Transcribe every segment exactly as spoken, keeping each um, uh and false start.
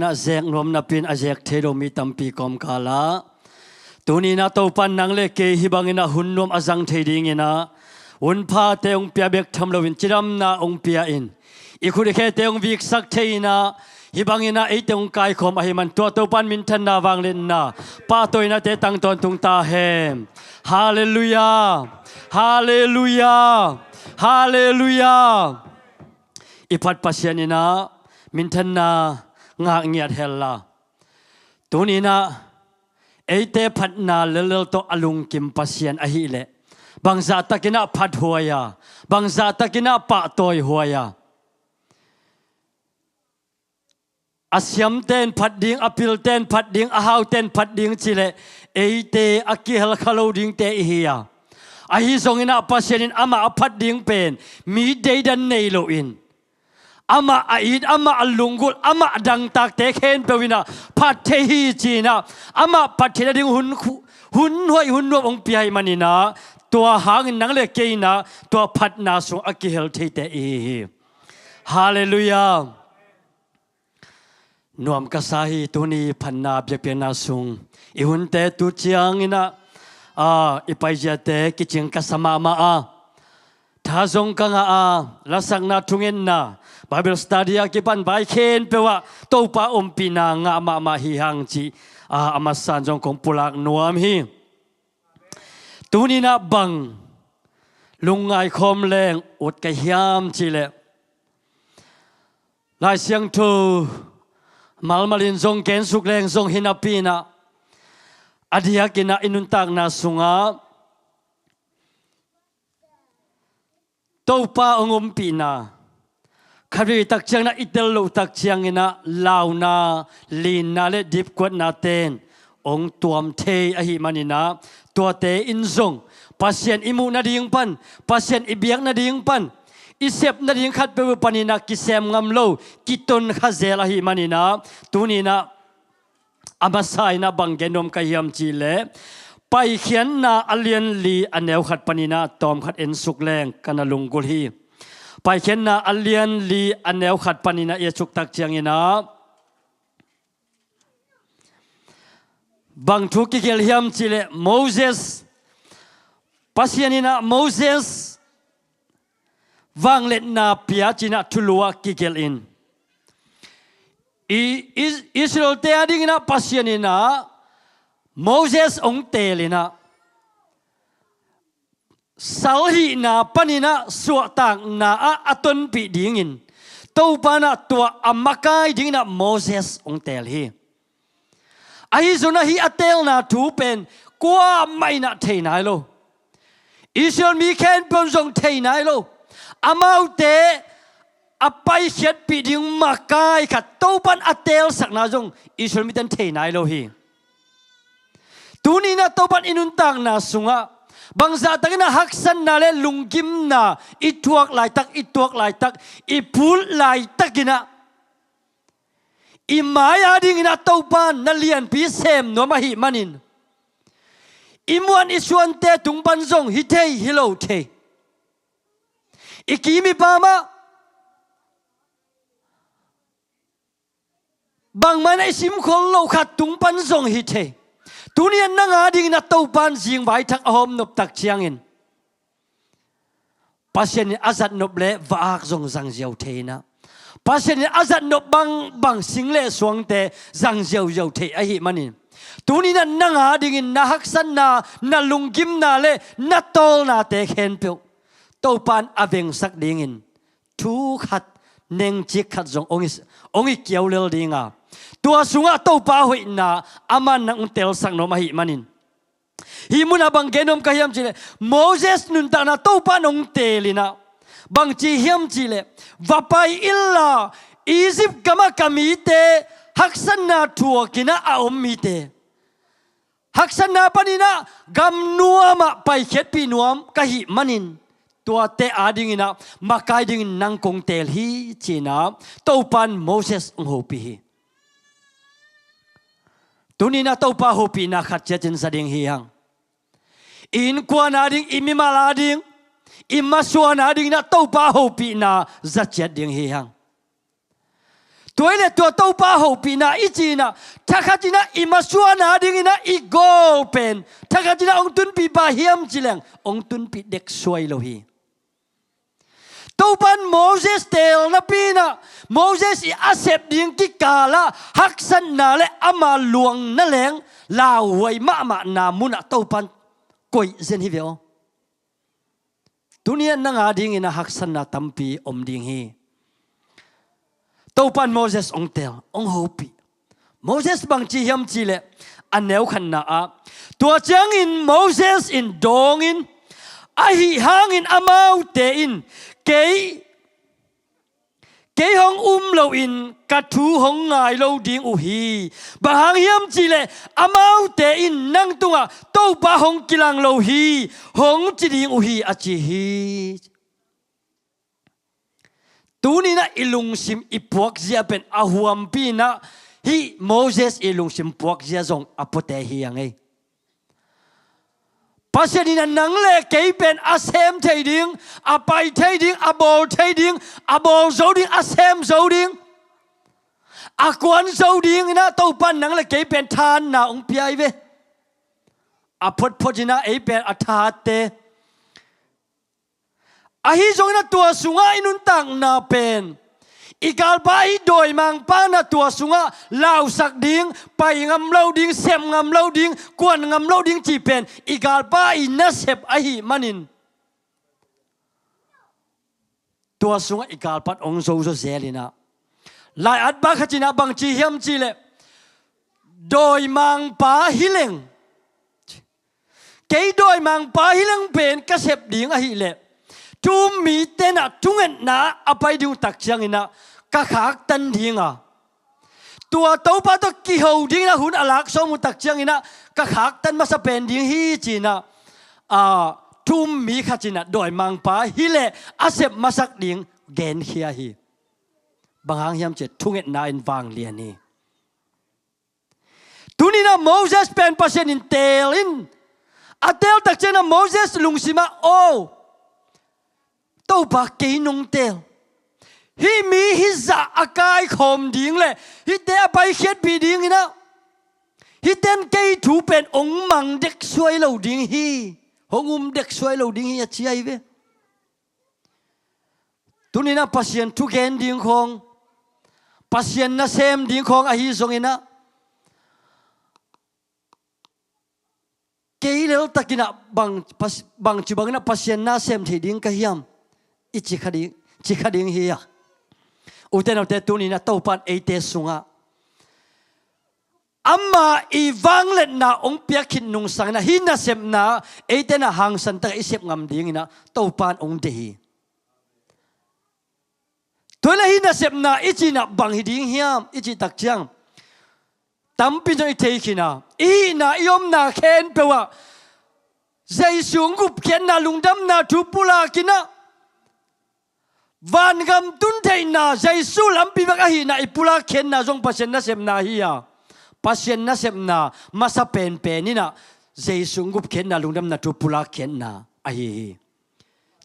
Na zek nuam napi-in a zek thei lo mi tampi kawmkal ah tuni-in ah Topa in nang le kei hih bangin ah hun nuam a zang thei dingin ah hun phate hong pia bek tham loin cidamna hong pia-in i khut i khete hong viksak thei-in ah hih bangin ah eite hong kaikhawm ahih man tua Topa in minthanna vangliatna pahtawi-in ah te tang tawntung ta hen. Halleluiah. Halleluiah. Halleluiah. I phat Pasian in ah minthanna ngah ngiat hen la. Tuni-in ah eite phatna lellel tawh a lungkim Pasian ahih leh bangzah takin ah phat huai a, bangzah takin ah pahtawi huai a, a siamte in phat ding, a pilte in phat ding, a haute in phat ding ci leh eite a kihel kha lo dingte i hi a. Ahi zongin ah Pasian in amah a phat ding pen mi deidan nei loin amah a it, amah a lunggulh, amah a dangtakte khempeuh in ah phat thei hi ci-in ah amah phat theih nading hun, hun huai hun nuam hong pia ahih manin ah tua hangin nang le kei in ah tua phatna sung a kihel theite i hi hi. Halleluiah. Nuam ka sa hi. Tuni phatna biakpiakna sung i hunte tu ciangin ah, a, i paiziate kicing ka sa mahmah a, tha zong ka ngah a, lasakna, thungetna, Bible study a kipan vai khempeuh ah Topa ompihna ngah mahmah hi hang cih a, a masa-in zong kong pulak nuam hi. Tuni-in ah bang lungngai khawm leng ut ka hiam cih leh Lai Siangtho malmalin zong gensuk leng zong hi napi-in ah a diakin ah i nuntakna sungah Topa hong ompihna khatvei tak ciangin ah i tel loh tak ciangin ah launa, linna le dipkuatnate in hong tuam thei ahih manin ah tuate in zong Pasian i muh nading pan, Pasian i biak nading pan, i sep nading khatpeuh panin ah kisem ngam lo, kiton kha zel ahih manin ah tuni-in ah a masa-in ah bang gen nuam ka hiam cih leh Paikhiatna a lian li a neu khat panin ah tawmkhat ensuk leng ka na lunggulh hi. Paikhiatna a lian li a neu khat panin ah i etsuk tak ciangin ah bang thu kigelh hiam cih leh Moses, Pasian in ah Moses vangliatna pia ci-in ah thulu ah kigelh in, i, i, Israelte a dingin ah Pasian in ah Moses hong teel in ah sal hihna panin ah suahtakna ah a tonpih dingin Topa in ah tua a makai dingin ah Moses hong teel hi. Ahi zongin ah hih a teelna thu pen kuamah in ah thei nai lo. Israel mi khempeuh in zong thei nai lo. Amaute a paikhiatpih ding makai khat Topa in a teelsakna zong Israel mite in thei nai lo hi. Tuni-in ah Topa in i nuntakna sungah bangzah takin ah haksatna le lunggimna i thuak laitak, i tuak laitak, i phut laitakin ah i mai-a dingin ah Topa in na lianpi sem nuam ahih manin i muan i suante tung pan zong hi thei hi lo thei, i kim i pam ah bangmah in ah i simkhol loh khat tung pan zong hi thei. Tuni-in ah nang a dingin ah Topa in zingvai thak a hawmnop tak ciangin Pasian in a zatnop le va-ak zong zangziau thei in ah, Pasian in a zatnop bangbang sing le suangte zangziauziau thei ahih manin tuni-in ah nang a dingin na haksatna, na lunggimna le na tawlnate khempeuh Topa in a vengsak dingin thu khat, nengcik khat zong hong i, hong i kiau lel ding a, tua sungah Topa hoihna aman nang hong teelsak nuam ahih manin hih munah bang gen nuam ka hiam cih leh Moses nuntakna Topa in hong teel in ah bang ci hiam cih leh va pai inla Egypt gamah ka mite haksatna thuakin ah a om mite haksatna panin ah gam nuamah paikhiatpih nuam ka hih manin tuate a dingin ah makai dingin nang kong teel hi ci-in ah Topa in Moses hong hopih hi. Tuni-in ah Topa hopihna khat ciat in za ding hi hang. I innkuan a ding, i mimal a ding, i masuan a dingin ah Topa hopihna za ciat ding hi hang. Tua hi leh tua Topa hopihna i cih inah, thakhat inah i masuahna ding inah i goal pen thakhat inah hong tunpih pah hiam ci leng hong tunpih dek suai lo hi. Topa in Moses teel napi inah Moses i a sep ding kikal ah haksatna le ama luang na leng lauhuai mahmahna munah Topa in koih zen hi ve aw. Tuni-ah nang a ding inah haksatna tampi om ding hi. Topa in Moses hong teel, hong hopih. Moses bang ci hiam cih leh a neu khatna ah, tua ciangin Moses in dawng in, ahi hangin amaute in kei, kei hong um loin ka thu hong ngai lo ding uh hi. Bang hang hiam cih leh amaute in nang tungah Topa hong kilang lo hi, hong ci ding uh hi, a ci hi. Tuni inah i lungsim i puakzia pen a huampi inah hih Moses i lungsim puakzia zong a puate hi a ngei. Pasian inah nang le kei pen a sem thei ding, a pai thei ding, a bawl thei ding, a bawl zo ding, a sem zo ding, a kuan zo ding inah Topa in nang le kei pen thahatna hong pia hi ve. A photphot inah ei pen a thahatte. Ahi zongin a tua sungah i nuntakna pen i galpa ahi dawimangpa inah tua sungah lausak ding, pai ngam lo ding, sem ngam lo ding, kuan ngam lo ding cih pen i galpa i nasep ahih manin tua sungah i galpa in hong zo zawzel inah, lai-atpa khat inah bang ci hiam cih leh dawimangpa hi leng, kei dawimangpa hi leng pen ka sep ding ahih leh thu um mite inah thungetna a pai ding uh tak ciang inah ka khaktan ding a, tua Topa tawh kiho ding inah hun a lak sawm uh tak ciang inah ka khaktan masa pen ding hi ci inah, a, thu um mi khat inah dawimangpa hi leh a sep masak ding genkhia hi. Bang hang hiam cih leh thungetna in vanglian hi. Tuni inah Moses pen Pasian in teel in, a teel tak ciang inah Moses lungsim ah, aw, Topa kei nong teel. Hih mi hih zah a kaikhawm ding le hihte a paikhiatpih ding inah hihte in kei thu pen hong mang dek suai lo ding hi, hong um dek suai lo ding hi, a ci ahi ve. Tuni inah Pasian thugen ding khawng, Pasian nasem ding khawng ahi zongin ah, kei leltak inah bang, pas-, bangci bangin ah Pasian nasem thei ding ka hiam, i ci kha ding, ci kha ding hi a. Ute naute, tuni inah Topa in eite sungah ama i vangliatna hong piak khit nungsang inah hih nasepna eite inah hangsan takah i sep ngam ding inah Topa in hong deih hi. Tua hi leh hih nasepna i cih inah bang hi ding hiam i cih tak ciang, tampi zong i thei khin a, i hihna i omna khempeuh ah Jesu hong gupkhiatna lungdamna thu pulak inah vangam tun theihna, Jesu lampi bek ahihna i pulakkhiatna zong Pasian nasepna hi a, Pasian nasepna masa penpen inah Jesu gupkhiatna lungdamna thu pulakkhiatna ahi hi.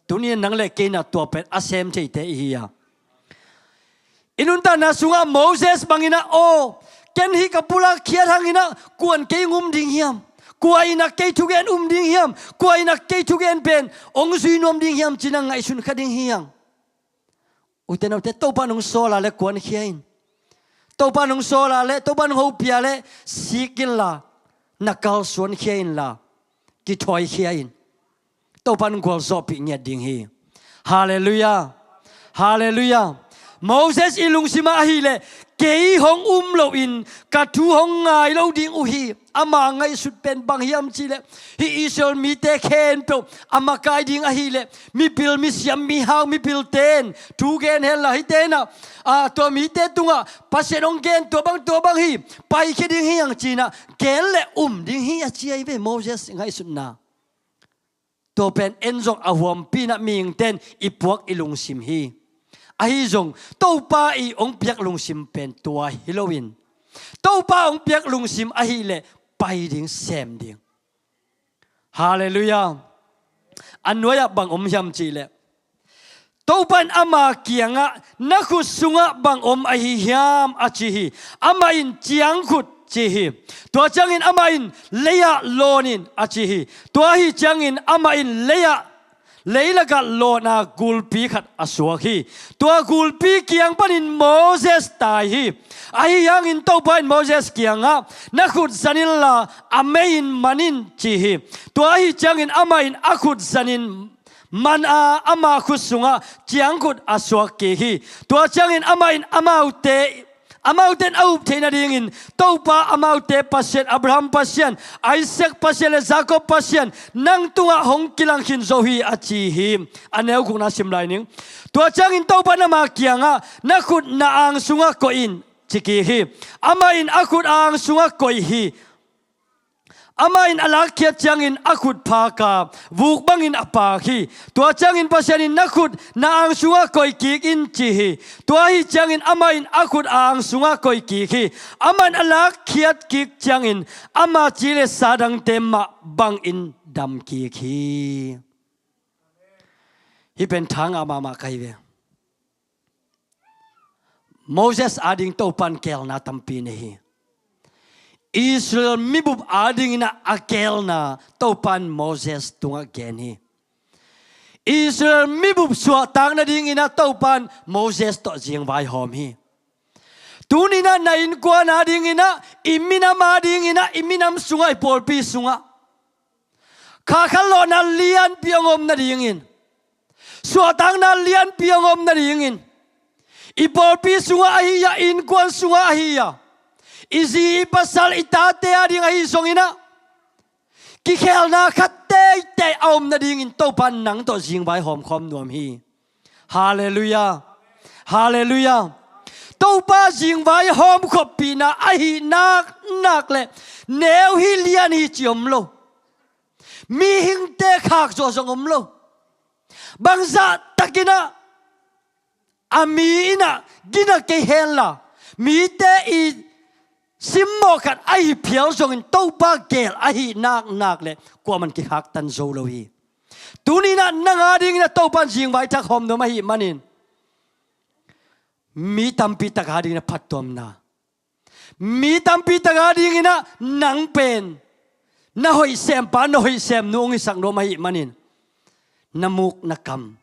Tuni-in nang le kei inah tua pen a sem theite i hi a, i nuntakna sungah Moses bangin ah, aw, ken hih ka pulakkhiat hangin ah kuan kei hong um ding hiam? Kua in ah kei thugen um ding hiam? Kua in ah kei thugen pen hong zui nuam ding hiam, ci-in ah ngaihsun kha ding hi hang. Ute naute, Topa in hong sawl a leh kuankhia in. Topa in hong sawl a leh, Topa in hong hopih a leh sik inla, na kalsuankhia inla, kithawikhia in. Topa in gualzawhpih ngiat ding hi. Halleluiah. Halleluiah. Moses i lungsim ah ahih leh, kei hong um loin ka thu hong ngai lo ding uh hi. Ama ngaihsut pen bang hiam cih leh, hih Israel mite khempeuh a makai ding ahih leh mipil, misiam, mihau, mipilte in thu gen henla, hihte in ah, a, tua mite tungah Pasian hong gen, tua bang, tua bang hi, paikhia ding hi hang, ci-in ah gen leh um ding hi, a ci ahi ve, Moses ngaihsutna. Tua pen en zong a huampi in ah mihingte in i puak i lungsim hi. Ahi zong Topa i hong piak lungsim pen tua hi loin, Topa hong piak lungsim ahih leh pai ding, sem ding. Halleluiah. A nuai-ah bang om hiam cih leh, Topa in ama kiangah, "Na khut sungah bang om ahi hiam?" a ci hi. Amah in, "Ciangkhut," ci hi. Tua ciangin amah in, "Lei-ah lawn in," a ci hi. Tua ahi ciangin amah in lei-ah, leilakah lawn a gulpi khat a suak hi. Tua gulpi kiang panin Moses tai hi. Ahi hangin Topa in Moses kiangah, "Na khut zan inla a mei-in man in," ci hi. Tua ahi ciangin amah in a khut zanin man a, ama khut sungah ciangkhut a suak kik hi. Tua ciangin amah in amaute, amaute in a up theih nadingin, "Topa, amaute Pasian, Abraham Pasian, Isaac Pasian le Jacob Pasian, nang tungah hong kilang khin zo hi," a ci hi. A neu gukna sim lai ning. Tua ciangin Topa in ama kiangah, "Na khut na ang sungah koih in," ci kik hi. Amah in a khut a ang sungah koih hi. Amah in a lakkhiat ciangin a khut phak a, vuk bangin a paak hi. Tua ciangin Pasian in, "Na khut na ang sungah koih kik in," ci hi. Tua ahi ciangin amah in a khut a ang sungah koih kik hi. Amah in a lakkhiat kik ciangin ama ci le sa dangte mah bangin dam kik hi. Hih pen tha ngah mahmah ka hi ve. Moses ading Topa in geelna tampi nei hi. Israel mibup adingin ah a geelna Topa in Moses tungah gen hi. Israel mibup suahtak nadingin ah Topa in Moses tawh zingvaihawm hi. Tuni-in ah na innkuan adingin ah, i minam adingin ah, i minam sungah, i pawlpi sungah khahkhat lawhna lianpi hong om nadingin, suahtakna lianpi hong om nadingin, i pawlpi sungah ahi a, i innkuan sungah ahi a, i zi i pasal i tate ading ahi zongin ah, kikhelna khat teitei a om nadingin Topa in nang tawh zingvaihawm khawm nuam hi. Halleluiah. Halleluiah. Topa zingvaihawm khoppihna ahi naknak le neu hi, lian hi ci om lo. Mihingte khak zawh zong om lo. Bangzah takin ah a mi in ah gina kei henla, mite i simmawh khat ahi phial zongin Topa geel ahi naknak le kuaman kikhaktan zo lo hi. Tuni-in ah nang adingin ah Topa in zingvai thak khawm nuam ahih manin, mi tampi tak adingin ah phattuamna, mi tampi tak adingin ah nang pen na hoihsempa, na hoihsemnu hong hisak nuam ahih manin, na muk na kam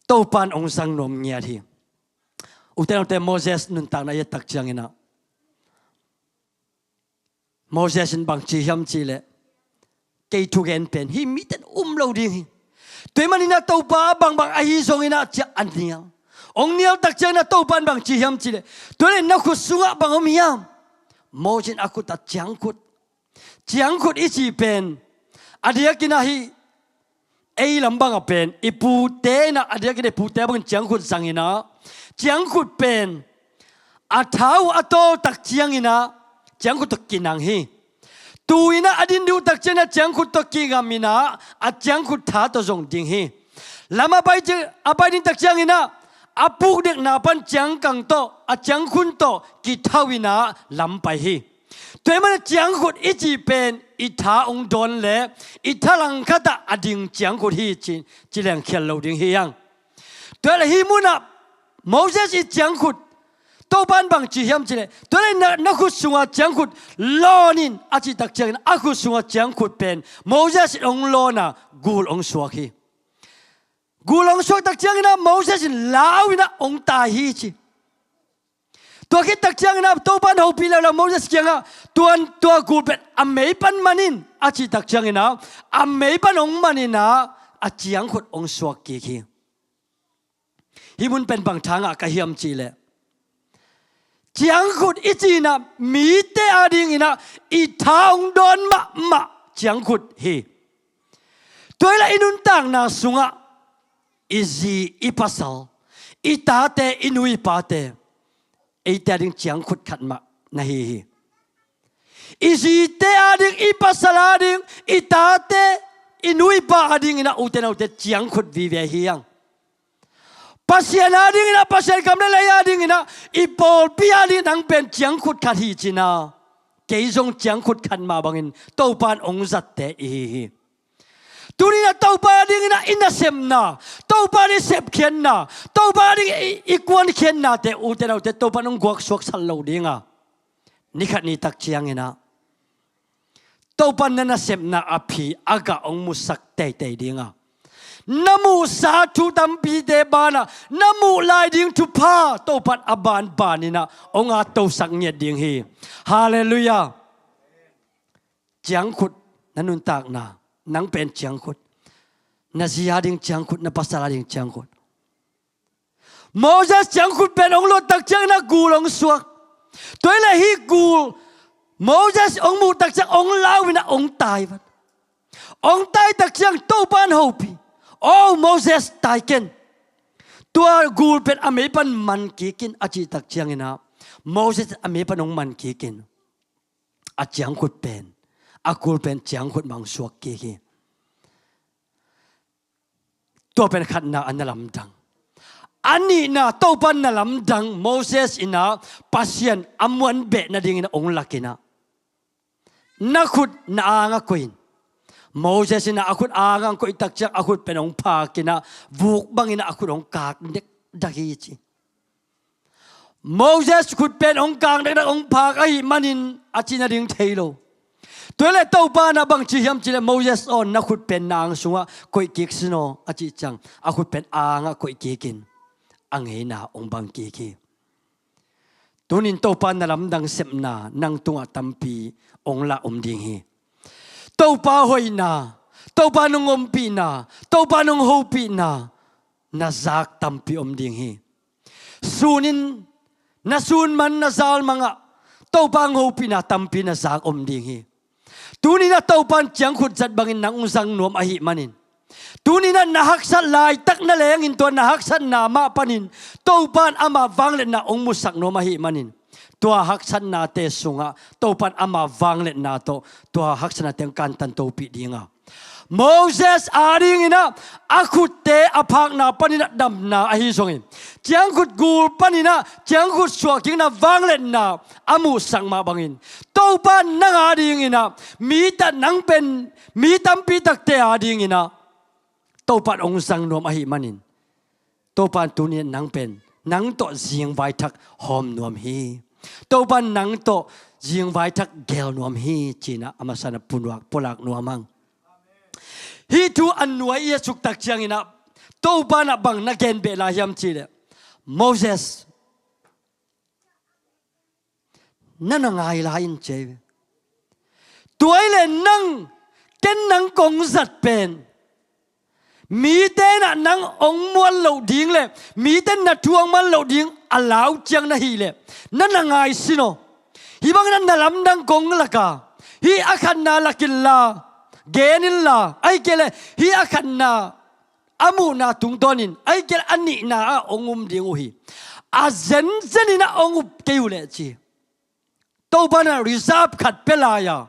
Topa in hong zang nuam ngiat hi. Ute naute, Moses nuntakna i et tak ciangin ah, Moses in bang ci hiam cih leh, "Kei thugen pen hih mite in um lo ding hi. Tua ahih manin ah Topa bangbang ahi zongin ah," ci-a a nial. Hong nial tak ciangin ah Topa in bang ci hiam cih leh, "Tua leh na khut sungah bang om hiam?" Moses in a khut ah ciangkhut. Ciangkhut i cih pen a diakin ah hih ei lam bang ah pen i pute in ah, a diakin ah i pute bangin ciangkhut zangin ah, ciangkhut pen a tha uh a tawl tak ciangin ah ciangkhut tawh kinang hi. Tuu in ah a din duh tak ciangin ah ciangkhut tawh kingamin ah, a ciangkhut tha tawh zong ding hi. Lam a pai ci-, a pai ding tak ciangin ah a pukdekna pan ciangkang tawh, a ciangkhun tawh kithau in ah lam pai hi. Tua ahih manin ciangkhut i cih pen i tha hong dawn le i thalang khat ah a ding ciangkhut hi ci, ci leng khial lo ding hi hang. Tua leh hih munah Moses i ciangkhut, Topa in bang ci hiam cih leh, "Tua leh na, na khut sungah ciangkhut lawn in," a cih tak ciangin a khut sungah ciangkhut pen Moses in hong lawn a, gul hong suak hi. Gul hong suak tak ciangin ah Moses in lau in ah hong tai hi ci. Tua khit tak ciangin ah Topa in hopih leuleu Moses kiangah, "Tuan, tua gul pen a mei pan man in," a cih tak ciangin ah a mei pan hong man in ah a ciangkhut hong suak kik hi. Hih mun pen bang tha ngah ka hiam cih leh, ciangkhut i cih in ah mite adingin ah i tha hong dawn mahmah ciangkhut hi. Tua hi leh i nuntakna sungah i zi, i pasal, i tate, i nu i pate, eite ading ciangkhut khat mah na hi hi. I zite ading, i pasal ading, i tate, i nu i pa adingin ah, ute naute, ciangkhut vive hi hang. Pasian adingin ah, Pasian kam le lei adingin ah, i pawlpi adingin ah nang pen ciangkhut khat hi cin ah, kei zong ciangkhut khat mah bangin Topa in hong zatte i hi hi. Tuni-in ah Topa dingin ah i nasepna, Topa ding i sepkhiatna, Topa ding i, i kuankhiatnate, ute naute, Topa in hong guaksuak sal lo ding a, nikhat ni tak ciangin ah Topa in na nasepna a phi a gah hong musak teitei ding a, na muhsa thu tampite banah, na muh lai ding thupha Topa in a banbanin ah hong attosak ngiat ding hi. Halleluiah. Ciangkhut na nuntakna, nang pen ciangkhut, na zi a ding ciangkhut, na pasal a ding ciangkhut. Moses ciangkhut pen hong lut tak ciangin ah gul hong suak. Tua hi leh hih gul Moses hong muh tak ciang hong lau-in ah hong tai vat. Hong tai tak ciang Topa in hopih, "O Moses, tai ken. Tua gul pen a mei pan man kik in," a cih tak ciangin ah Moses a mei pan hong man kik in, a ciangkhut pen, a gul pen ciangkhut mah hong suak kik hi. Tua pen khatna a na lamdang. A nihna, Topa in na lamdang, Moses in ah Pasian a muan beh nadingin ah hong lak in ah, "Na khut na angah koih in." Moses in ah a khut angah hong koih tak ciang a khut pen hong phak in ah, vuk bangin ah a khut hong kak dekdak hi ci. Moses khut pen hong kak dekdak hong phak ahih manin a cih nading thei lo. Tua hi leh Topa in ah bang ci hiam cih leh, "Moses aw, na khut pen na ang sungah koih kik sin aw," a cih ciang a khut pen angah koih kik in, a ngeina hong bang kik hi. Tuni-in Topa in na lamdang sepna nang tungah tampi hong lah om ding hi. Topa hoihna, Topa in hong ompihna, Topa in hong hopihna na zak tampi om ding hi. Sun in, na sun man, na zal mangah Topa hong hopihna tampi na zak om ding hi. Tuni-in ah Topa in ciangkhut zat bangin nang hong zang nuam ahih manin, tuni-in ah na haksat laitak na lengin tua na haksatna mah panin Topa in ama vangliatna hong musak nuam ahih manin, tua haksatnate sungah Topa in ama vangliatna tawh tua haksatnate hong kantan topih ding a, Moses adingin ah a khutte a phakna panin ah damna ahi zongin, ciangkhut gul panin ah ciangkhut suahkikna vangliatna a muhsak mah bangin, Topa in nang adingin ah, mi ta nang pen, mi tampi takte adingin ah Topa in hong zang nuam ahih manin, Topa in tuni-in nang pen, nang tawh zingvai thak hawm nuam hi. Topa in nang tawh zingvai thak geel nuam hi, ci-in ah a masa-in ah pulak, pulak nuam hang. Hih thu a nuai i a suk tak ciangin ah Topa in ah bang na gen beh lai hiam cih leh, "Moses, na na ngai lai in," ci hi. Tua hi leh nang, ken nang kong zat pen, mite in ah nang hong muan loh ding leh mite in na thu hong man loh ding a lau ciang na hih leh, na na ngai sin aw. Hih bangin ah na lamdang kong lak a, hih a khatna lak inla, gen inla, ahih kei leh hih a khatna a muhna tungtawnin, ahih kei leh a nihna ah hong um ding uh hi. A zenzen in ah hong up kei uh leh ci. Topa in ah reserve khat pia lai a,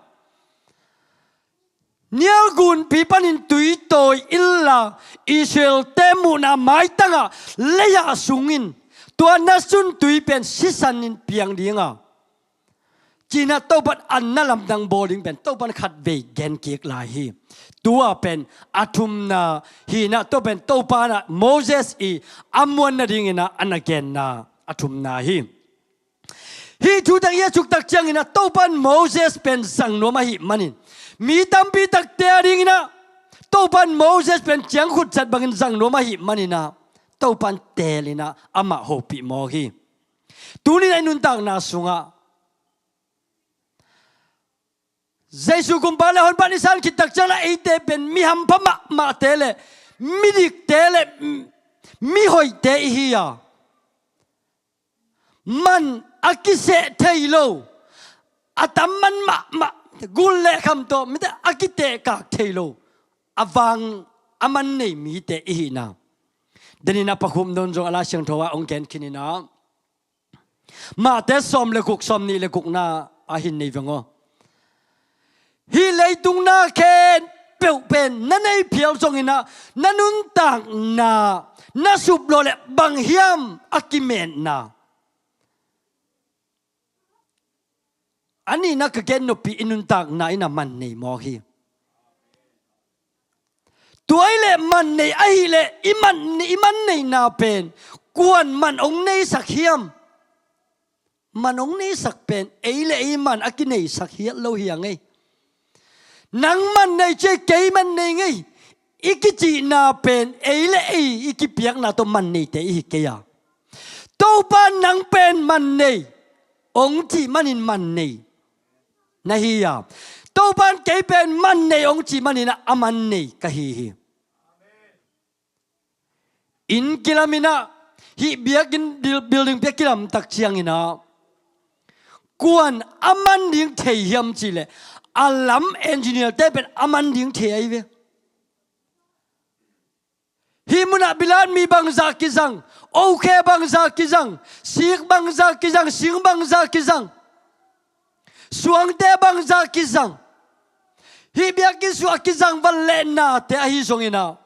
Nile gunpi panin tui tawi inla, Israel-te muhna maitang ah lei-ah sung in, tua na sun tui pen sisan in piang ding a, ci-in ah Topa in a na lamdang bawl ding pen Topa in khatvei gen kik lai hi. Tua pen a thumna hi-in ah, tua pen Topa in ah Moses i a muan nadingin ah a na genna a thumna hi. Hih thu teng i a suk tak ciangin ah Topa in Moses pen zang nuam ahih manin, mi tampi takte adingin ah Topa in Moses pen ciangkhut zat bangin zang nuam ahih manin ah Topa in teel in ah amah hopih mawk hi. Tuni-in ah i nuntakna sungah Jesu kumpa leh honpa i san khit tak ciang leh eite pen mi hampha mahmahte leh midikte leh mihoihte i hi a, man a kiseh thei lo, a tam man mahmah, gul leh kham tawh mite a kitehkak thei lo, a vang a man nei mite i hihna. Denin a pakhum nawn zong a Lai Siangtho ah hong gen khin in ah, Mate sawm le guk, sawm nih le gukna ah hin nei veng aw. Hih leitung na khempeuh pen na nei phial zongin ah na nuntakna na suplawh leh bang hiam a kimetna? A nihna ka gen noppi i nuntakna in a man nei mawk hi. Tua ahih leh man nei ahih leh i man, i man neihna pen kuan man hong neisak hiam? Man hong neisak pen ei le ei man a kineisak hiat lo hi a ngei. Nang man nei ci ei, kei man nei ngei i kicihna pen ei le ei i kipiakna tawh man neite i hi kei a. Topa nang pen man nei hong cih manin man nei na hi a. Topa in kei pen man nei hong cih manin a man nei ka hi hi. Inn kilam in ah, hih biakinn bil-, building biakinn kilam tak ciangin ah, kuan a man ding thei hiam cih leh a lam engineer te pen a man ding thei ahi ve. Hih munah bilat mi bangzah kizang, OK bangzah kizang, sik bangzah kizang, sing bangzah kizang, suangte bangzah kizang, hih biakinn sungah kizang van lehnate ahi zongin ah,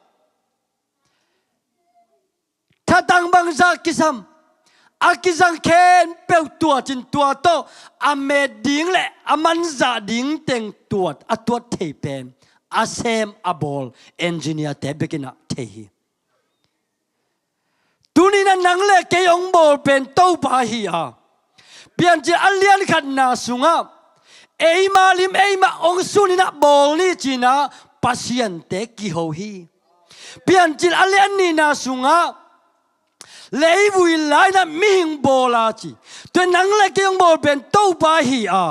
thatang bangzah kisam, a kizang khempeuh tuat in tua tawh a met ding le a manzah ding teng tuat, a tuat thei pen a sem a bawl engineer te bekin ah thei hi. Tuni-in ah nang le kei hong bawl pen Topa hi a, Piancil a lian khatna sungah eima lim eima hong sunin ah bawl ni ci-in ah pasiante kiho hi. Piancil a lian nihna sungah leivui lai-in ah mihing bawl a ci. Tua nang le kei hong bawl pen Topa hi a,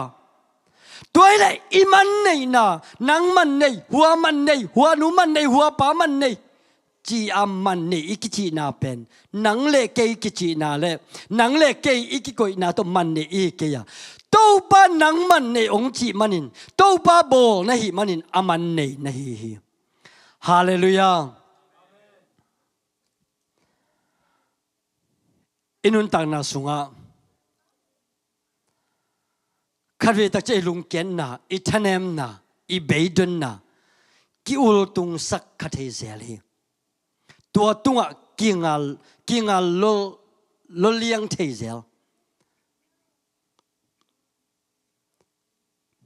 tua ahih leh i man neihna, nang man nei, hua man nei, hua nu man nei, hua pa man nei, ci a man nei i kicihna pen nang le kei kicihna le nang le kei i kikoihna tawh man nei i hi kei a. Topa nang man nei hong cih manin, Topa bawl na hih manin a man nei na hi hi. Halleluiah. I nuntakna sungah khatvei tak ciang i lungkiatna, i thanemna, i beidonna ki-ultungsak kha thei zel hi. Tua tungah kingal, kingal lol, lolliang thei zel.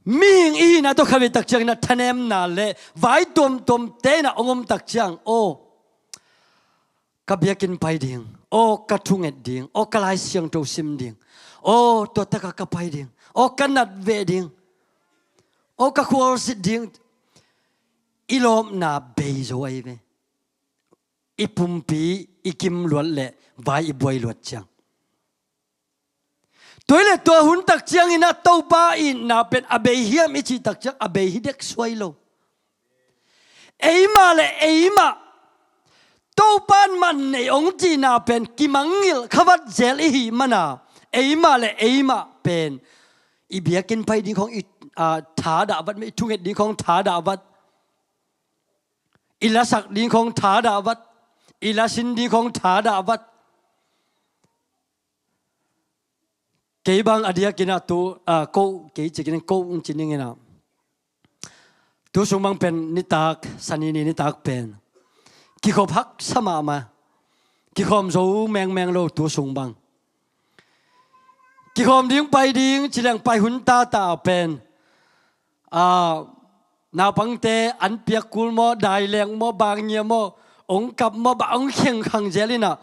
Mihing i hihna tawh khatvei tak ciangin ah thanemna le vai tuamtuamte in ah hong om tak ciang, aw, ka biakinn pai ding, aw, ka thunget ding, aw, ka Lai Siangtho sim ding, aw, tua takah ka pai ding, aw, ka nat veh ding, aw, ka khualsit ding, i lawpna bei zo ahi ve. I pumpi i kim luat le vai i buai luat ciang. Tua ahih leh tua hun tak ciangin ah Topa itna pen a bei hiam i cih tak ciang a bei hi dek suai lo. Eimah le eimah Topa in man nei hong cihna pen kimangngilh kha vat zel i hih manin ah, eimah le eimah pen i biakinn pai ding khawng i, a, thadah vat, i thunget ding khawng thadah vat, i lasak ding khawng thadah vat, i lasin ding khawng thadah vat. Kei bang a diakin ah tu, a, ko, kei cikin ko ci ning in ah. Tu sung bang pen nitak, Sani ni nitak pen kikhop haksa mahmah. Kikhawm zo mengmeng lo tu sung bang. Kikhawm ding pai ding ci leng pai hun tata pen, a, naupangte an piak kul maw, dai leng maw, bangngia maw, hong kap maw, bang hong khengkhang zel in ah.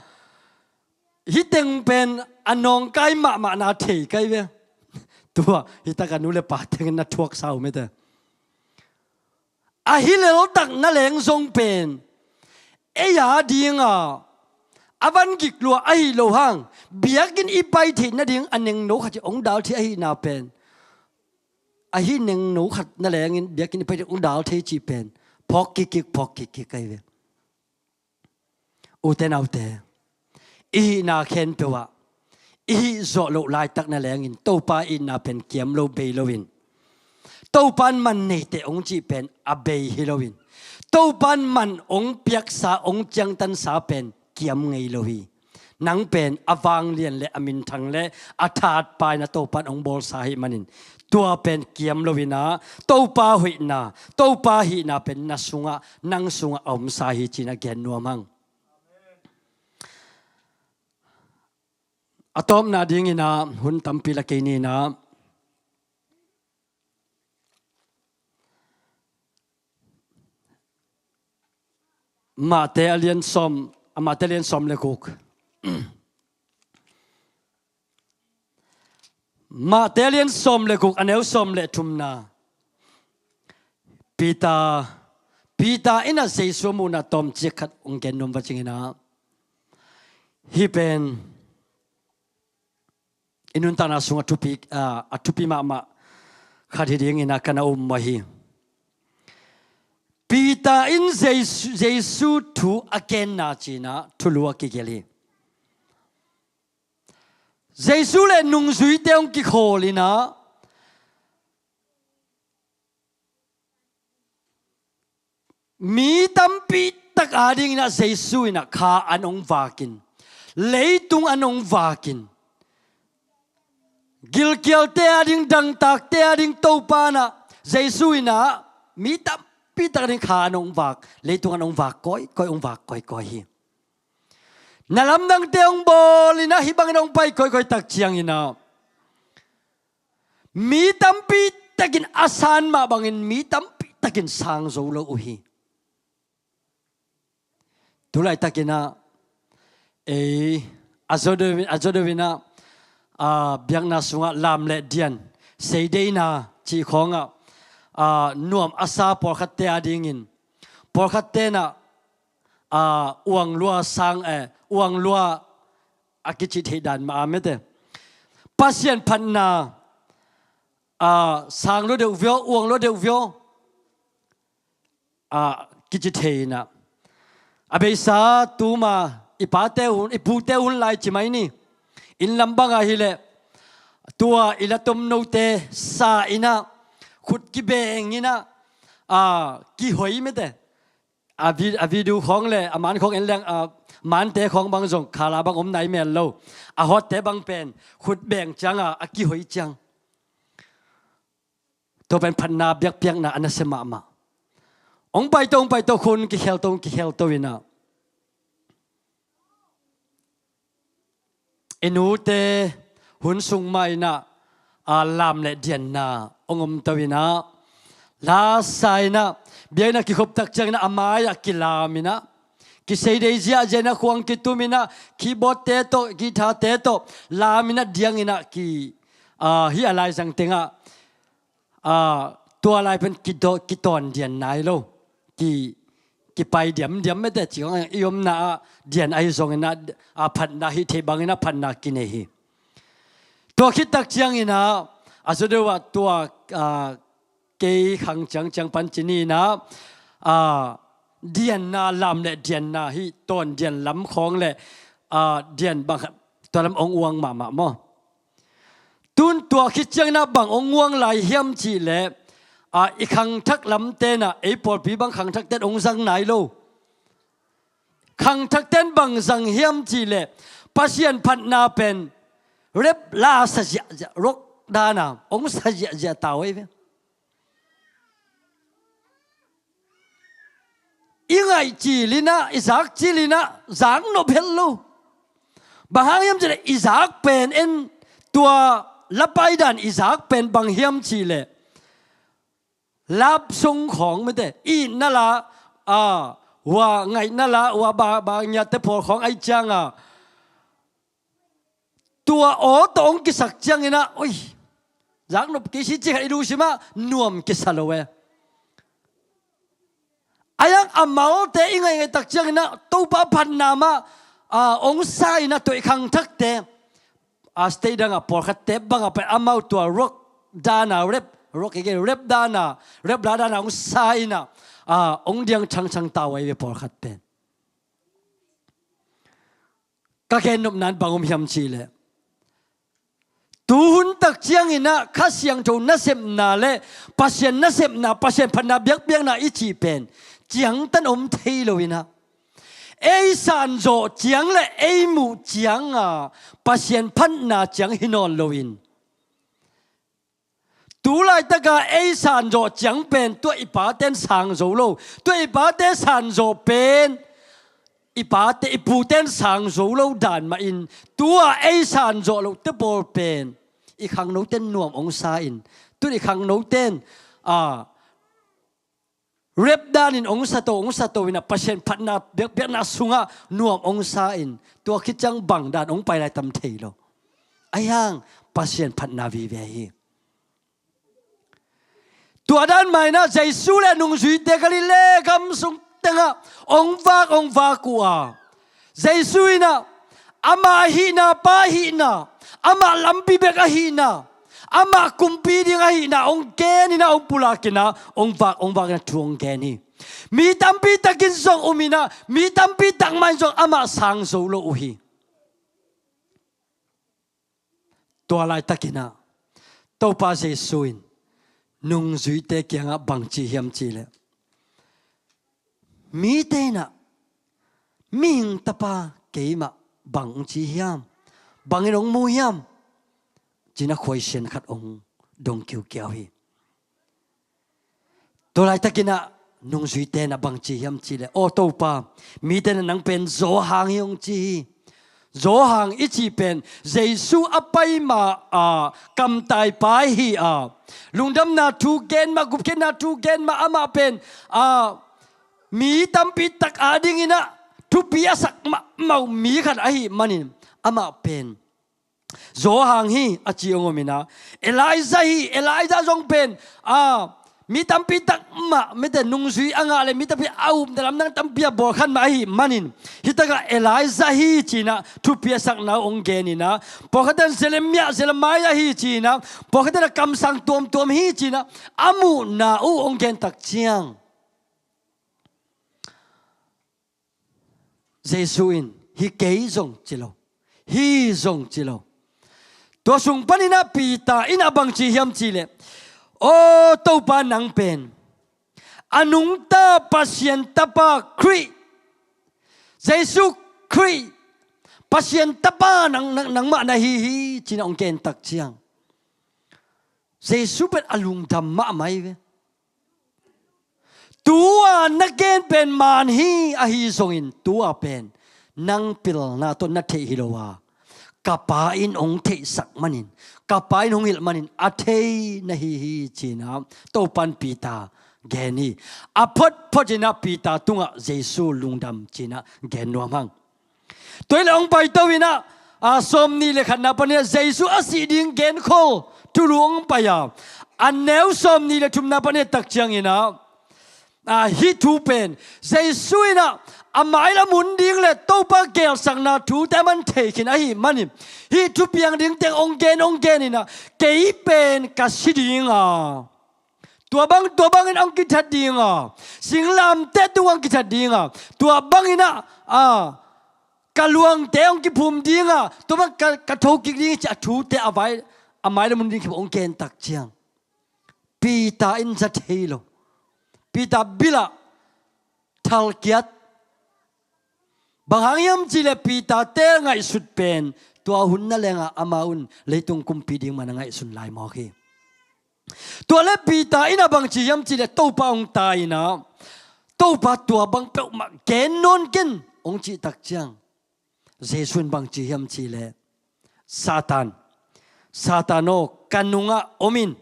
Hih teng pen a nawngkai mahmah na thei kai ve. Tua, hih tak a nu le pa tengin na thuaksa uh mete. A hi leltak na leng zong pen ei a ding a, a van gik lua ahi lo hang, biakinn i pai theih nading a nengno khat in hong dal thei ahihna pen, a hi nengno khat na lengin biakinn i pai theih hong dal thei cih pen phawk kikkik, phawk kikkik ahi ve. Ute naute, i hihna khempeuh ah i hih zawh loh laitak na lengin Topa itna pen kiam lo, bei loin, Topa in man neiteh hong cih pen a bei hi loin, Topa in man hong piaksa, hong ciangtansa pen kiam ngei lo hi. Nang pen a vanglian le a minthang le a thatpa in a Topa in hong bawlsa ahih manin, tua pen kiam loin ah Topa hoihna, Topa hihna pen na sungah, nang sungah a omsa hi ci-in a gen nuam hang. A tawpna dingin ah hun tampi la kei ni in ah, Mate a lian sawm, a Mate a lian sawm le guk. Mate a lian sawm le guk, a neu sawm le thumna. Peter, Peter in ah Jesu muhna tawmcik khat hong gen nuam va cingin ah, hih pen i nuntakna sungah thupi, ah, a thupi mahmah khat hi dingin ah ka na um mah hi. Peter in Jesu, Jesu thu a genna ci-in ah thulu a kigelh hi. Jesu le nungzuite hong kikhawl in ah, mi tampi tak adingin ah Jesu in ah kha an hong vakin, leitung an hong vakin, gilkialte ading, dangtakte ading Topa in ah Jesu in ah mi tampi tak ading kha an hong vak, leitung an hong vak kawikawi, hong vak kawikawi hi. Na lamdangte hong bawl in ah hih bangin hong pai kawikawi tak ciangin ah, mi tampi takin a san mah bangin mi tampi takin sang zo lo uh hi. Tulaitakin ah, ei, a zaw deuh, a zaw deuh in ah, ah, biakna sungah lam le dian, seideina cih khawngah, ah, nuam a sa pawlkhatte adingin, pawlkhatte in ah, ah, uang lua sang, eh, uang lua a kici theih dan mah a mete. Pasian phatna, ah, sang lua deuh vio, uang lua deuh vio, ah, kici thei in ah. A beisa tuma i pate hun, i pute hun lai ci mai ni. Inn lam bangah hi leh, tua i la tomnote sa in ah, khut kibeng in ah, ah, kihoi mete. A vi-, a video khawng le a man khawng en leng, a mante khawng bang zong khala bang om nai mel lo. A hotte bang pen khut beng ciangah a kihoi ciang. Tua pen phatna biakpiakna a nasia mahmah. Hong paito, hong paito, khun kikhel to, hong kikhel to in ah, i nute hun sung mah in ah, a, lam le dianna hong om to in ah, la sa in ah, biakinn ah kikhop tak ciangin ah a mai-ah kilam in ah, kiseidei ziahziah in ah, khuang kitum in ah, keyboard-te tawh, guitar-te tawh lam in ah, diang in ah ki, a, hih a laizang tengah, a, tua lai pen kitawn, kitawn dian nai lo. Ki, kipai diamdiam mete, ci khawng i omna ah dian ahi zongin ah, a, phatna hih theih bangin ah phatna kinei hi. Tua khit tak ciangin ah, a zaw deuh ah tua, a, kei khang ciangciang pan ci ni in ah, a, dianna, lam le dianna hih tawn dian lam khawng le, a, dian bang khat tua lam hong uang mahmah maw. Tun tua khit ciangin ah bang hong uang lai hiam cih leh, a, i khangthak lamte in ah, ei pawlpi bang khangthakte in hong zang nai lo. Khangthakte in bang zang hiam cih leh, Pasian phatna pen rap la sa ziahziah, rock dan a hong sa ziahziah ta uh hi ve. I ngaih cil in ah, i zak cil in ah, zak nop het lo. Bang hang hiam cih leh, i zak pen en, tua la pai dan i zak pen bang hiam cih leh, love song khawng mete, itna la, a, hua ngaihna la, hua ba, ba ngiatte pawl khawng ahih ciangah, tua aw tawh hong kisak ciangin ah, oi, zak nop kei si ci khat i lungsim ah nuam kisa lo e. A yang a malte i ngaih ngaih tak ciangin ah Topa phatna mah, a, hong sa in ah tua i khangthakte, a, state dangah pawlkhatte bangah pen amau tua rock dan a rap, rock again, rap dan a, rap la dan a hong sa in ah, a, hong diang thangthang ta uh ahi ve pawlkhat pen. Ka gen nopna in bang om hiam cih leh, tu hun tak ciangin ah Kha Siangtho nasepna le Pasian nasepna, Pasian phatna biakpiakna i cih pen ciangtan om thei lo in ah, ei sanzawh ciang le ei muh ciang a Pasian phatna ciang hi nawn lo in, tu laitakah ei sanzawh ciang pen tua i pate in sang zo lo. Tua i pate sanzawh pen i pate, i pute in sang zo lo dan mah in, tua ei sanzawh lohte pawl pen i khangnote in nuam hong sa in, tun i khangnote in, a, rep danin hong sato, hong sato inah Pasian phatna biak, biakna sungah nuam hong sa in, tua khit ciang bang dan hong pai lai tam thei lo. Ahi hang Pasian phatna vive hi. Tua dan mah inah Jesu le nungzuite Galilee gam sung tengah hong vak, hong vak uh a, Jesu inah amah hihna, Pa hihna, amah lampi bek ahihna, amah kumpi ding ahihna hong gen inah, hong pulak inah, hong vak, hong vak inah thu hong gen hi. Mi tampi takin zong um inah, mi tampi tak mah in zong amah sang zo lo uh hi. Tua laitak inah Topa Jesu in nungzuite kiangah bang ci hiam cih leh, mite inah, mihing tapa keimah bang hong ci hiam, bangin hong mu hiam, ci-in a khuaisian khat hong dong kiukiau hi. Tua laitak inah nungzuite inah bang ci hiam cih leh, aw Topa, mite inah nang pen Johan hi hong ci hi. Johan i cih pen Jesu a pai ma a, kamtai pa hi a, lungdamna thu gen ma, gupkhiatna thu gen ma, amah pen a, mi tampi tak ading inah thupi a sak mahmah mi khat ahih manin, amah pen Johan hi a ci hong om inah, Elijah hi, Elijah zong pen a, mi tampi tak mah, mite nungzui a ngah le mi tampi a upna lamdang tampi a bawl khat mah ahih manin, hih takah Elijah hi ci-in ah thupi a sakna uh hong gen inah, pawlkhatte in Jeremiah, Jeremiah hi ci-in ah, pawlkhatte in kamsang tuamtuam hi ci-in ah a muhna uh hong gen tak ciang, Jesu in, hi kei zong ci lo, hi zong ci lo. Tua sung panin ah Peter in ah bang ci hiam cih leh, aw Topa, nang pen a nungta Pasian Tapa Khrih, Jesu Khrih, Pasian Tapa nang, nang, nangmah na hi hi ci-in ah hong gen tak ciang, Jesu pen a lungdam mahmah hi ve. Tu-a na gen pen man hi, ahi zongin tu-a pen nang pilna tawh na theih hi lo a, ka Pa in hong theihsak manin, ka Pa in hong hilh manin a thei na hi hi ci-in ah Topa in Peter gen hi. A photphot in ah Peter tungah Jesu lungdam ci-in ah gen nuam hang. Tua hi leh hong paito in ah, a, sawmnih le khatna panin ah Jesu a sih ding genkhol thulu hong pai a, a neu sawmnih le thumna panin ah tak ciangin ah, a, hih thu pen Jesu in ah a mailam hun ding le Topa geelsakna thute a man thei khin ahih manin, hih thupiang ding teng hong gen, hong gen in ah, kei pen ka si ding a, tua bang, tua bangin hong kithat ding a, singlamteh tungah hong kithat ding a, tua bangin ah, a, ka luangte hong kiphum ding a, tua bang ka, ka thokik ding hi ci-a thute a vai, a mailam hun ding khempeuh hong gen tak ciang, Peter in za thei lo. Peter bil ah thalkiat. Bang hang hiam cih leh Peter te ngaihsut pen tua hun nangawn ah amau in leitung kumpi ding man a ngaihsun lai mawk hi. Tua leh Peter in ah bang ci hiam cih leh Topa hong ta in ah, Topa, tua bang peuhmah gen nawn ken, hong cih tak ciang, Jesu in bang ci hiam cih leh, Satan, Satan aw, ka nungah om in.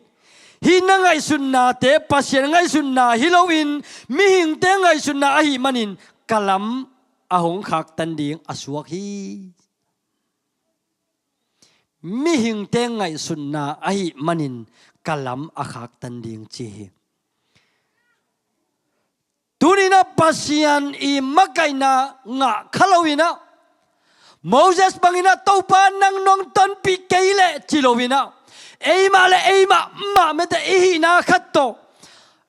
Hih na ngaihsutnate Pasian ngaihsutna hi loin mihingte ngaihsutna ahih manin ka lam a hong khaktan ding a suak hi. Mihingte ngaihsutna ahih manin ka lam a khaktan ding ci hi. Tuni-in ah Pasian i makaihna ngah kha lo-in ah, Moses bangin ah, Topa, nang nong tonpih kei leh, ci lo-in ah, eimah le eimah mah mete i hihna khat tawh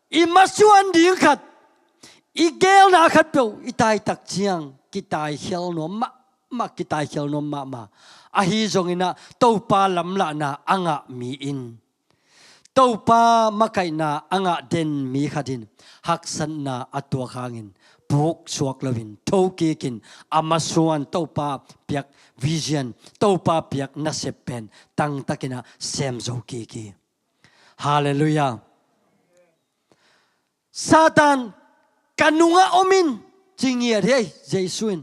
i masuan ding khat, i geelna khat peuh i taitak ciang kitaikhel nuam mahmah, kitaikhel nuam mahmah. Ahi zongin ah Topa lamlahna a ngah mi in, Topa makaihna a ngah den mi khat in haksatna a tuak hangin puksuak loin, thokikin, a masuan Topa piak vision, Topa piak nasep pen tangtakin ah sem zo kik hi. Halleluiah. Satan, ka nungah om in, ci ngiat hi ei, Jesu in.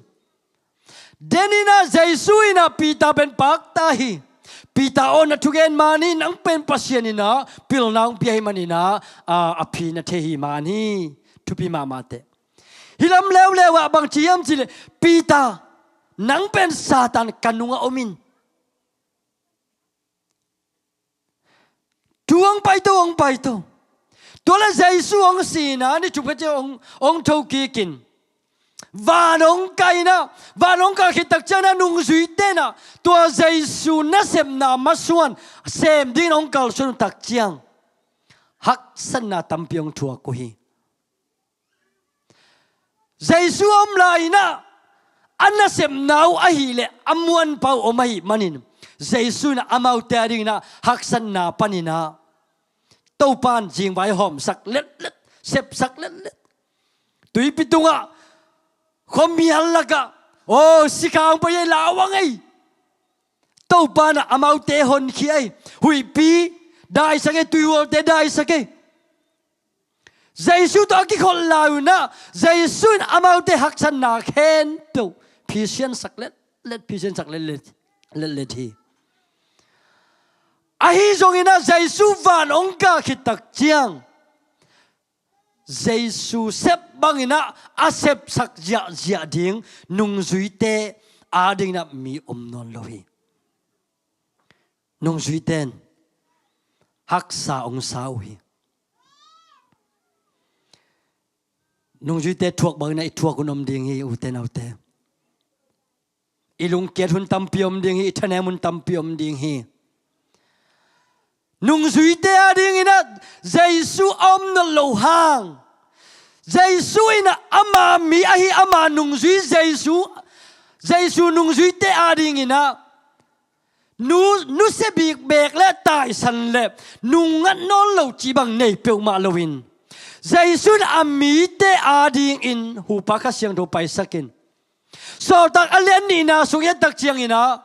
Den in ah Jesu in ah Peter pen pakta hi. Peter aw, na thugen man hi, nang pen Pasian in ah pilna hong pia ahih manin ah, a, a phi na thei hi man hi. Thupi mahmah teh. Hih lam leuleu ah bang ci hiam cih leh, Peter, nang pen Satan ka nungah om in. Thu hong paito, hong paito. Tua leh Jesu hong si in ah, ni thum khit ciang hong, hong tho kik in. Van hong kah in ah, van hong kah khit tak ciang in ah, nungzuite in ah tua Jesu nasepna masuan sem dingin hong kalsuan uh tak ciang, haksatna tampi hong thuak uh hi. Jesu a om lai in ah, a nasepna uh ahih leh a muanpa uh om ahih manin, Jesu in ah amaute a dingin ah haksatna panin ah, Topa in zingvai hawmsak letlet, sepsak letlet. Tuipi tungah, khuamial lakah, aw, sikha hong pai ei, lau ang ei. Topa in ah amaute honkhia ei. Huihpi daisak ei, tuihualte daisak ei. Jesu tawh a kikhol lai un ah, Jesu in amaute haksatna khempeuh phisiansak letlet, phisiansak letlet, letlet hi. Ahi zongin ah Jesu van hong kah khit tak ciang, Jesu sep bangin ah a sepsak ziahziah ding nungzuite a dingin ah mi om nawn lo hi. Nungzuite in haksa hong sa uh hi. Nungzuite thuak bangin ah i thuak hun om ding hi, ute naute. I lungkiat hun tampi om ding hi, i thanem hun tampi om ding hi. Nungzuite a dingin ah Jesu a om nawn loh hang, Jesu in ah ama mi ahi, ama nungzui Jesu, Jesu nungzuite a dingin ah nu, nusia bikbek le taisan le nungngat nawn lo cih bang nei peuhmah loin, Jesu in a mite a dingin hupa Kha Siangtho paisak in, Sawltak a lian nihna sung i et tak ciangin ah,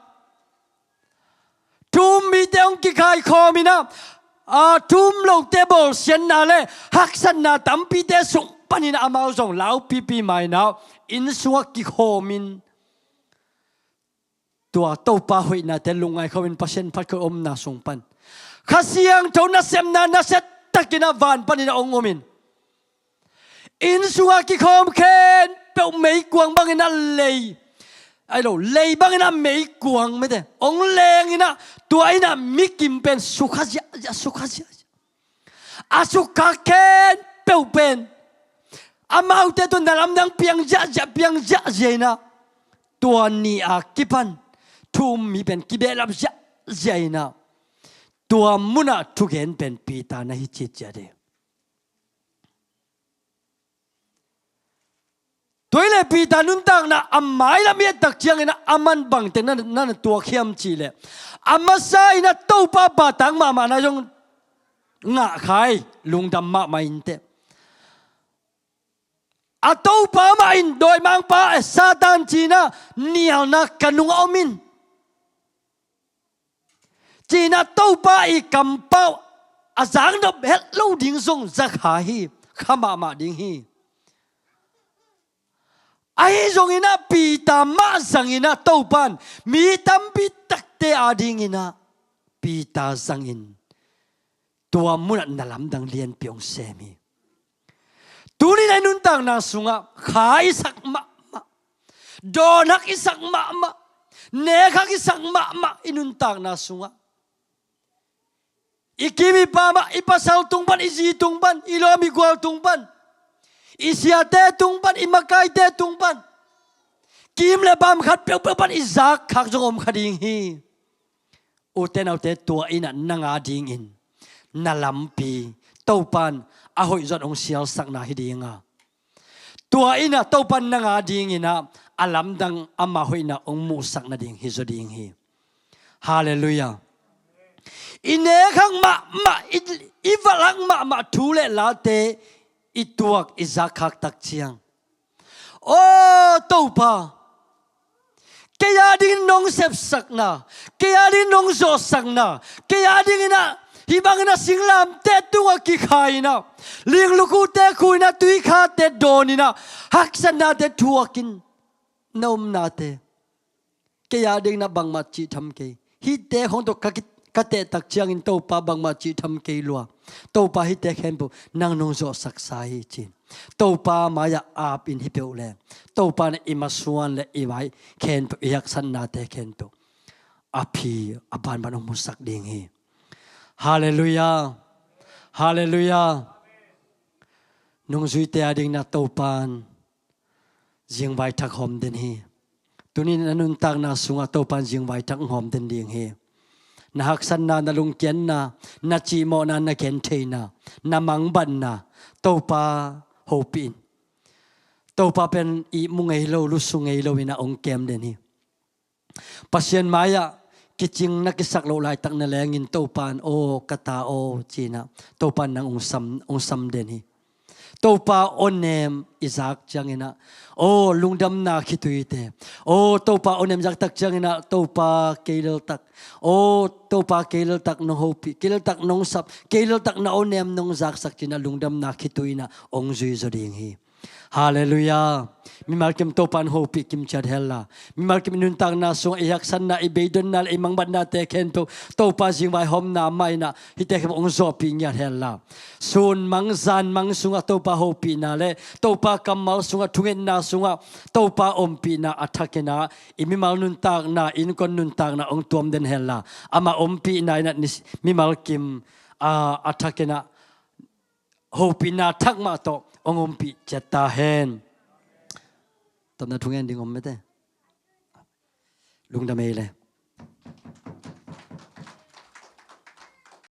thu-um mite hong kikaikhawm in ah, a, thu-um lote bawlsiatna le haksatna tampite sung panin ah amau zong laupipi ma in ah, inn sungah kikhawm in, tua Topa hoihnate lungngai khawmin Pasian phat khawm omna sung pan Kha Siangtho nasepna nasia takin ah van panin ah hong om in, inn sungah kikhawm khempeuh meikuang bangin ah lei, ahi lo, lei bangin ah meikuang mete hong leng in ah, tua in ah mikim pen sukha ziahziah, sukha ziahziah. A sukha khempeuh pen amaute tawh na lamdang piang ziahziah, piang ziahziah in ah, tua ni a kipan thu-um mi pen kibehlap ziahziah in ah, tua munah thugen pen Peter na hi citciat hi. Tua hi leh Peter nuntakna a mailam i et tak ciangin ah, aman bangteng na, na, na tuak hiam cih leh, a masa in ah Topa pahtak mahmahna zong ngah kha hi, lungdam mahmah inteh. A Topa mah in dawimangpa, eh, Satan ci-in ah nialna ka nungah om in, ci-in ah Topa i kampau a zaknop het lo ding zong za kha hi, kha mahmah ding hi. Ahi zongin ah Peter mah zangin ah Topa in mi tampi takte a dingin ah Peter zangin tua munah na lamdang lianpi hong sem hi. Tuni-in ah i nuntakna sungah kha i sak mahmah, dawnhak i sak mahmah, nekhak i sak mahmah i nuntakna sungah, i kim i pam ah, i pasal tung pan, i zi tung pan, i lawm i gual tung pan, i siate tung pan, i makaite tung pan, kim le pam khat peuhpeuh pan i zakkhak zong om kha ding hi. Ute naute, tua in ah nang a dingin na lampi Topa in a hoih zawh hong sialsakna hi ding a, tua in ah Topa in nang a dingin ah a lamdang, ama hoihna hong muhsak nading hi zaw ding hi. Halleluiah. I nekhak mahmah, i, i valhhak mahmah thu le late i tuak, i zakkhak tak ciang, aw Topa, kei a dingin nong sepsakna, kei a dingin nong zawhsakna, kei a dingin ah hih bangin ah singlamteh tungah kikhai in ah, linglukhute khu in ah, tuikhate dawn in ah, haksatnate thuakin na omnate, kei a dingin ah bangmah cih tham kei. Hihte khawng tawh ka ki-, ka teh tak ciangin Topa bangmah cih tham kei lua. Topa, hihte khempeuh nang nong zawhsaksa hi, ci-in Topa mai-ah ap in hi peuh leng, Topa in i masuan le i vai khempeuh, i haksatnate khempeuh a phi, a banban hong musak ding hi. Halleluiah. Halleluiah. Nungzuite a dingin ah Topa in zingvai thak hawm den hi. Tuni-in na nuntakna sungah Topa in zingvai thak hawm den ding hi. Na haksatna, na lungkiatna, na cihmawhna, na gentheihna, na mangbatna, Topa hopih in. Topa pen ihmu ngei lo, lusu ngei lo in ah hong kem den hi. Pasian mai-ah kicing na kisak loh laitak na lengin Topa in, "Aw ka ta aw," ci-in ah Topa in nang hong sam, hong sam den hi. Topa awnem i zak ciangin ah, aw lungdamna khituite, aw Topa awnem zak tak ciangin ah, Topa kei leltak, aw Topa kei leltak nong hopih, kei leltak nong sap, kei leltak na awnem nong zaksak ci-in ah lungdamna khitui in ah hong zui zaw ding hi. Halleluiah. Mimal kim Topa in hopih kimciat hen la, mimal kim i nuntakna sungah i haksatna, i beidonna le i mangbatnate khempeuh Topa zingvai hawmna mah in ah hihte khempeuh hong zawhpih ngiat hen la, sun mang zan mang sungah Topa hopihna le Topa kammal sungah, thungetna sungah Topa ompihna a thakin ah i mimal nuntakna, innkuan nuntakna hong tuam den hen la, ama ompihna in ah ni, mimal kim, a, a thakin ah hopihna thak mah tawh hong ompih ciat ta hen. Tawpna thu ngen ding om mete. Lungdam ei le.